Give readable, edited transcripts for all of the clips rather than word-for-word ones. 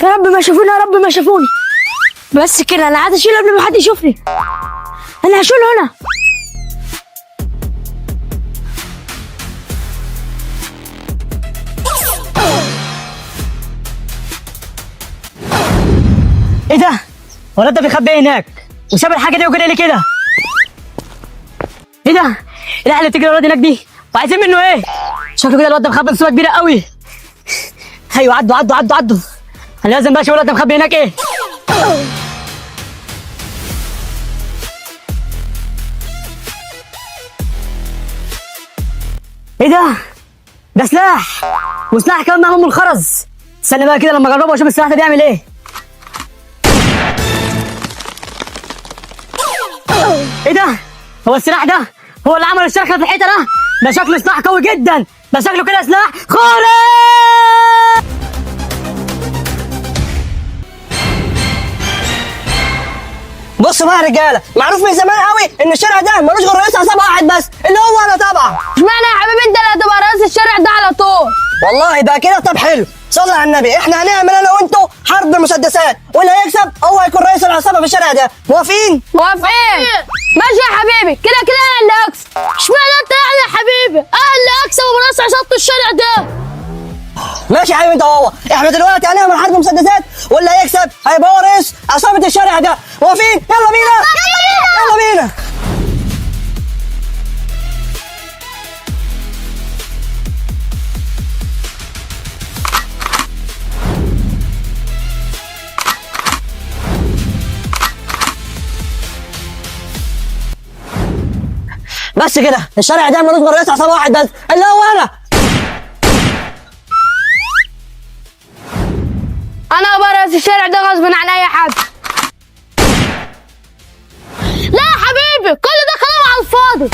يا رب ما شافوني، يا رب ما شافوني. بس كده انا عايز اشيله قبل ما حد يشوفني. انا هشيله هنا. ايه ده؟ ولا ده بيخبي ايه هناك؟ وساب الحاجة دي وكده ليه كده؟ ايه ده؟ ايه اللي بتجري الواد هناك دي؟ وعايزين منه ايه؟ شكله كده الواد ده مخبي مصيبة كبيرة قوي. ايوه عدوا عدوا عدوا عدوا. انا لازم بقى اشوف الواد ده مخبي هناك ايه؟ ايه ده؟ ده سلاح، وسلاح كمان معمول من الخرز. استنى بقى كده لما اجربه واشوف السلاح ده بيعمل ايه. ايه ده؟ هو السلاح ده هو اللي عمل الشرخه في الحيطة ده؟ ده شكله سلاح قوي جدا، ده شكله كده سلاح خارق. بصوا بقى يا رجاله، معروف من زمان قوي ان الشارع ده ملوش غير رئيس عصابة واحد بس اللي هو انا طبعا. اشمعنى يا حبيبي انت اللي هتبقى رئيس الشارع ده على طول؟ والله بقى كده. طب حلو، صلى على النبي، احنا هنعمل انا وانتوا حرب مسدسات، واللي هيكسب هو هيكون رئيس العصابة في الشارع ده. موافقين؟ موافقين. ماشي يا حبيبي، كده كده انا اللي هكسب. اشمعنى انت يعني يا حبيبي؟ انا اللي هكسب وبرئيس عصابة الشارع ده. ماشي يا حبيبي انت وهو، احنا دلوقتي هنعمل حرب مسدسات واللي هيكسب هيبقى هو رئيس عصابة الشارع ده. موافقين؟ يلا بينا يلا بينا. بس كده الشارع ده ملوش غير رئيس عصابة واحد بس اللي هو انا. انا هبقى رئيس الشارع ده غصب عن اي حد. لا يا حبيبي، كل ده كلام على الفاضي.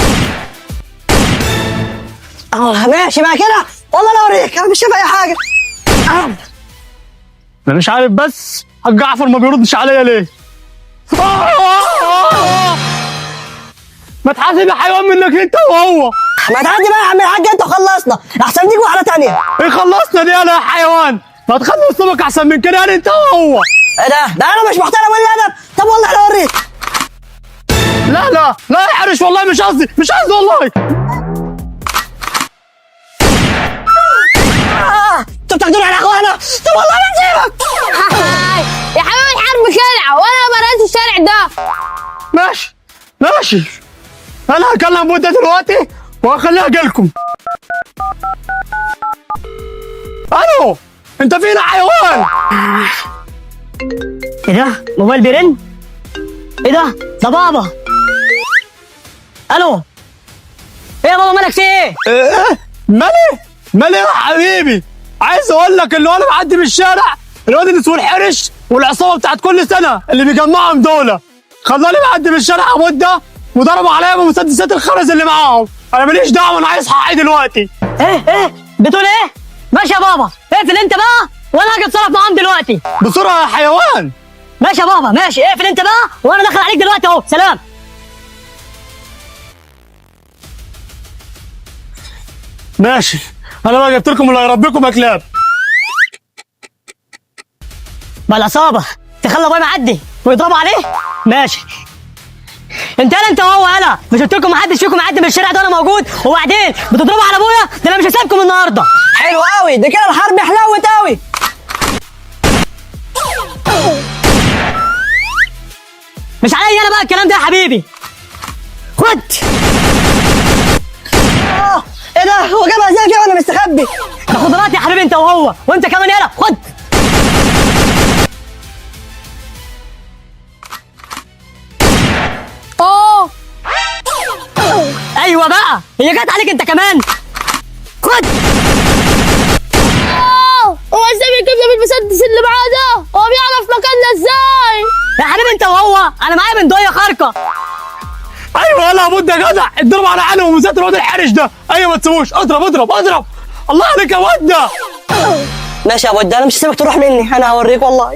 ماشي بقى كده، والله انا اوريك، انا مش شايف اي حاجة. انا مش عارف بس حاج جعفر ما بيردش عليا ليه. ما تحاسب يا حيوان منك انت وهو. ما تعدي بقى يا عم الحاج انت وخلصنا، احسن تيجي واحدة ثانية. ايه خلصنا دي انا يا حيوان؟ ما تخلي اسلوبك احسن من كده يعني انت وهو. ايه ده؟ ده انا مش محترم ولا ادب. طب والله انا اوريك. لا لا لا يا حرش، والله مش قصدي، مش قصدي والله. انتوا بتاخدوني على اخوانا؟ طب والله ما نسيبك. يا حبيبي الحرب خلعه وانا هبقى رئيس الشارع ده. ماشي ماشي، انا هكلم بودة دلوقتي وهخليها اجيلكم. الو، انت فين يا حيوان؟ ايه ده؟ موبايل بيرن؟ ايه ده؟ ده بابا. الو، ايه يا بابا مالك في ايه؟ ايه مالي؟ مالي يا حبيبي؟ عايز اقول لك اللي وانا معدي من الشارع الواد اللي اسمه الحرش والعصابه بتاعت كل سنة اللي بيجمعهم دول خلاني معدي من الشارع يا بودة وضربوا عليا بمسدسات الخرز اللي معاهم. انا ماليش دعوه، انا عايز حقي دلوقتي. ايه ايه بتقول ايه؟ ماشي يا بابا، اقفل انت بقى وانا هاجي اتصرف معاهم دلوقتي. بسرعة يا حيوان. ماشي يا بابا ماشي، اقفل انت بقى وانا داخل عليك دلوقتي اهو. سلام. ماشي، انا بقى جبت لكم اللي هيربيكم يا كلاب. بقى العصابة تخلى ابويا معدي ويضربوا عليه؟ ماشي. انت يالا انت وهو يالا، مش قلت لكم محدش فيكم يعدي من الشارع ده وانا موجود؟ وبعدين بتضربوا على ابويا؟ ده انا مش هسيبكم النهارده. حلو قوي، ده كده الحرب حلوت قوي. مش عليا انا بقى الكلام ده يا حبيبي. خد. ايه ده؟ هو جابها ازاي كده وانا مستخبي؟ ده خضرات يا حبيبي انت وهو، وانت كمان يالا خد. ايوه بقى، هي جت عليك انت كمان. خد. هو ازاي بيجيبنا بالمسدس اللي معاه ده؟ هو بيعرف مكاننا ازاي؟ يا حبيبي انت وهو، انا معايا بندقية خارقة. ايوه يلا يا بودة يا جدع، اضرب على عينه ومسات الواد الحرش ده. ايوه ما تسيبوش، اضرب اضرب اضرب. الله عليك يا بودة. ماشي يا بودة، انا مش هسيبك تروح مني، انا هوريك والله.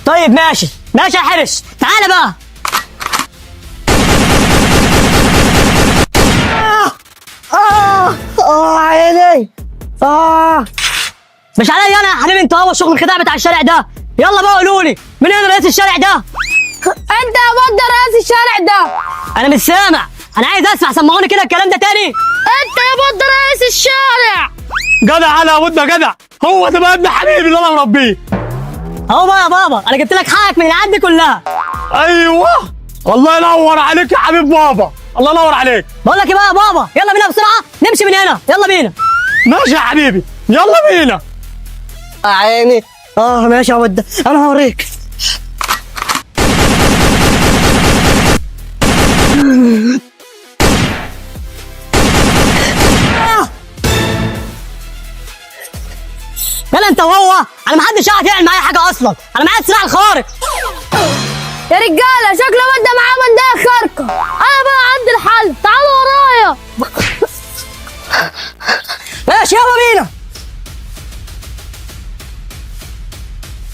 طيب ماشي ماشي يا حرش، تعالى بقى. عيني. مش عليا انا يا حبيبي، انت هو شغل الخداع بتاع الشارع ده. يلا بقى قولوا لي مين هنا رئيس الشارع ده؟ انت يا بودة رئيس الشارع ده. انا مش سامع، انا عايز اسمع، سمعوني كده الكلام ده تاني. انت يا بودة رئيس الشارع. جدع على يا بودة جدع، هو ده بقى ابن حبيبي اللي انا مربيه. اهو بقى يا بابا، انا جبت لك حقك من العد كلها. ايوه الله ينور عليك يا حبيب بابا، الله ينور عليك. بقول لك ايه بقى يا بابا، يلا بينا بسرعة نمشي من هنا، يلا بينا. ماشي يا حبيبي يلا بينا. عيني. ماشي يا بودة، انا هوريك. يلا انت وهو، انا محدش يعرف يعمل معايا حاجة اصلا، انا معايا السلاح الخارق. يا رجاله شكله بودة معاه بندقية خارقة. انا بقى عندي الحل، تعالوا ورايا. ماشي يلا بينا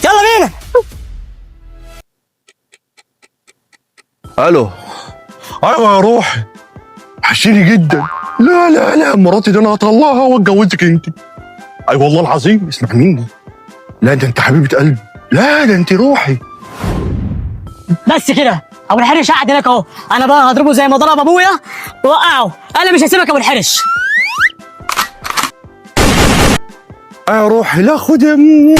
يلا بينا. الو. ايوه يا روحي، وحشيني جدا. لا لا لا، مراتي دي انا هطلعها واتجوزك انت. اي والله العظيم، اسمع مني. لا ده انت حبيبه قلبي، لا ده انت روحي. بس كده ابو الحرش قاعد هناك اهو، انا بقى هضربه زي ما ضرب ابويا ووقعه. انا مش هسيبك يا ابو الحرش. يا روحي، لا خد يا ابن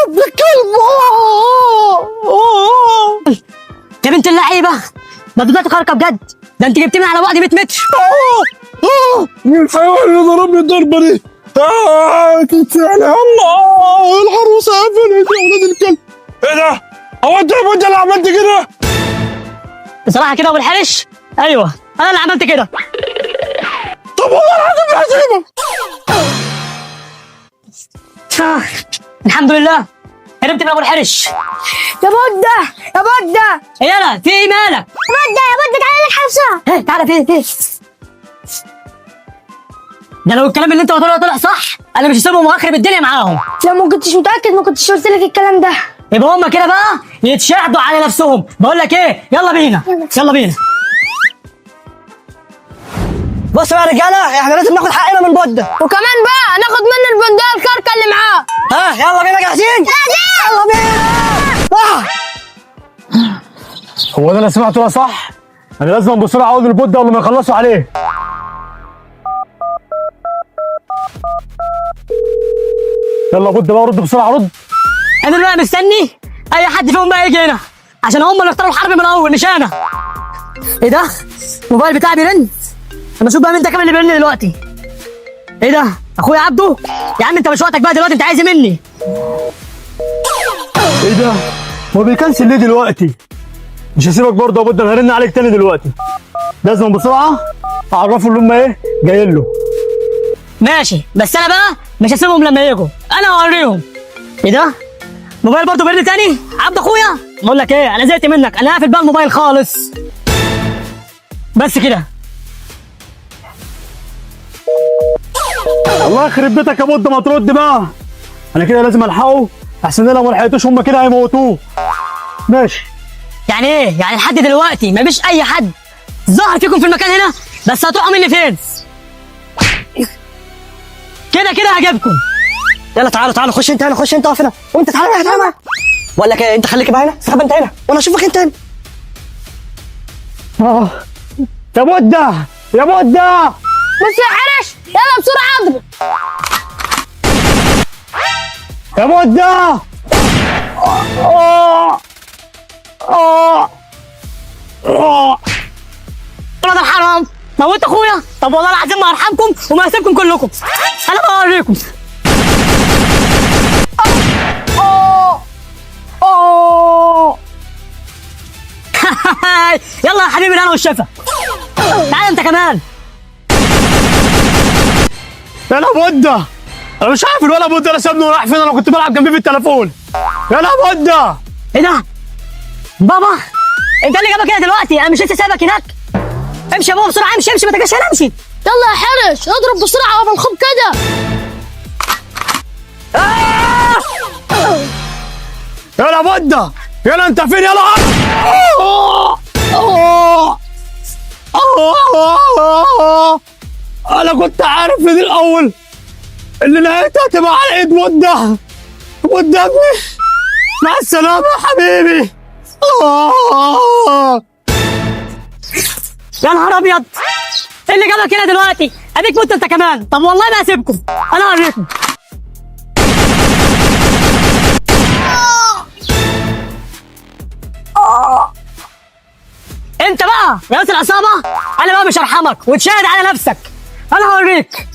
الكلب. يا بنت اللعيبة، ده طلعت خارقة بجد، ده انت جبتني على بعد 100 متر. مين الحيوان اللي ضربني الضربة دي؟ كنت يعني الله، العروسة قفلت يا ولاد الكلب. ايه ده؟ هو انت يا بودة اللي عملت كده؟ بصراحة كده ابو الحرش، ايوه انا اللي عملت كده. طب والله العظيم ما هسيبك. الحمد لله هربت من ابو الحرش. يا بودة يا بودة. يلا في ايه مالك؟ بودة يا بودة تعالى لك حبسه. تعالى فين فين؟ ده لو الكلام اللي انت قلته طلع صح، انا مش هسيبهم واخرب الدنيا معاهم. لو ما كنتش متاكد ما كنتش قلت لك الكلام ده. يبقى هم كده بقى يتشاهدوا على نفسهم. بقول لك ايه، يلا بينا يلا بينا. بصوا يا رجاله، احنا لازم ناخد حقنا من بودة، وكمان بقى ناخد منه البندقية الخارقة اللي معاه. ها يلا بينا، جاهزين؟ يلا بينا. هو ده انا سمعته ده صح؟ انا لازم بسرعة اقول للبودة قبل ما يخلصوا عليه. يلا بودة بقى رد بسرعة رد. انا بقى مستني اي حد فيهم بقى يجي هنا، عشان هم اللي اختاروا الحرب من الاول مش انا. ايه ده؟ الموبايل بتاعي بيرن. اما اشوف بقى مين ده كمان اللي بيرن دلوقتي. ايه ده؟ اخويا عبده؟ يا عم انت مش وقتك بقى دلوقتي، انت عايز ايه مني؟ ايه ده؟ هو بيكنسل ليه دلوقتي؟ مش هسيبك برضه يا بودة، انا هرن عليك تاني دلوقتي. لازم بسرعة اعرفه اللي هم ايه جايين له. ماشي، بس انا بقى مش هسيبهم لما يجوا، انا هوريهم. ايه ده؟ موبايل برضه بيرن تاني؟ عبد اخويا؟ بقول لك ايه، انا زهقت منك، انا قافل بقى الموبايل خالص. بس كده. الله يخرب بيتك يا بودة، ما ترد بقى. انا كده لازم الحقه، احسن لو ما لحقتوش هم كده هيموتوه. ماشي. يعني ايه؟ يعني لحد دلوقتي مفيش اي حد ظهر فيكم في المكان هنا، بس هتروحوا مني فين؟ كده كده هجيبكم. يلا تعالوا تعالوا، خش انت هنا، خش انت اقف هنا، وانت تعالى معايا تعالى معايا. بقول لك ايه، انت خليك بقى هنا، استخبى انت هنا وانا اشوفك انت هنا. يا بودة يا بودة. بس يا حرش، يلا بسرعة اضرب. يا بودة. ولاد الحرام، موت اخويا. طب والله العظيم ما هرحمكم وما هسيبكم كلكم، انا بوريكم. يلا يا حبيبي انا والشفا. تعال انت كمان. يا بودة، انا مش عارف الولا بودة انا سابني وراح فين، انا كنت بلعب جنبيه في التليفون. يا بودة. ايه ده؟ بابا انت اللي جابك هنا دلوقتي، انا مش لسه سايبك هناك. امشي يا بابا بسرعة، امشي امشي، ما تجيش هنا، امشي. يلا يا حرش اضرب بسرعة وبالخوف كده. يلا بودة، يلا انت فين؟ يلا. انا كنت عارف من الاول اللي نهايتها هتبقى على ايد مده مده ابني. مع السلامة يا حبيبي. آه. يا نهار ابيض، ايه اللي جابك هنا دلوقتي؟ اديك مت انت كمان. طب والله ما هسيبكم، انا هوريكم. انت بقى رئيس العصابة، انا بقى مش هرحمك وتشاهد على نفسك. انا هوريك.